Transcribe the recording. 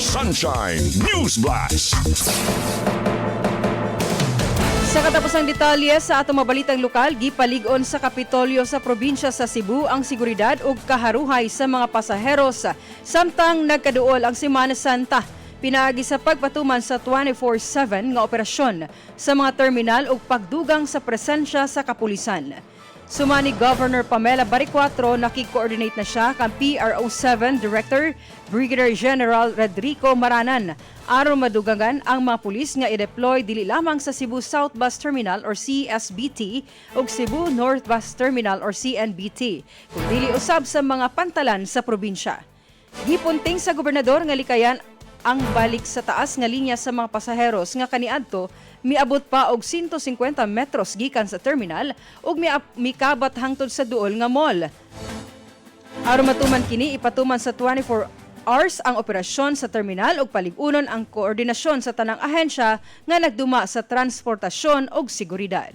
Sunshine News Blast. Sa katapusang detalye sa atong mabalitang lokal, gipalig-on sa Kapitolyo sa probinsya sa Cebu ang seguridad ug kaharuhay sa mga pasaheros samtang nagkaduol ang Semana Santa pinaagi sa pagpatuman sa 24/7 nga operasyon sa mga terminal ug pagdugang sa presensya sa kapulisan. Sumani Governor Pamela Baricuatro, nakikoordinate na siya kang PRO7 Director Brigadier General Rodrigo Maranan aron madugangan ang mga pulis nga i-deploy dili lamang sa Cebu South Bus Terminal or CSBT ug Cebu North Bus Terminal or CNBT, kun dili usab sa mga pantalan sa probinsya. Gipunting sa gobernador nga likayan ang balik sa taas nga linya sa mga pasaheros nga kaniadto miabot pa og 150 metros gikan sa terminal ug mikabat hangtod sa duol nga mall. Aron matuman kini, ipatuman sa 24 hours ang operasyon sa terminal ug palig-unon ang koordinasyon sa tanang ahensya nga nagduma sa transportasyon ug seguridad.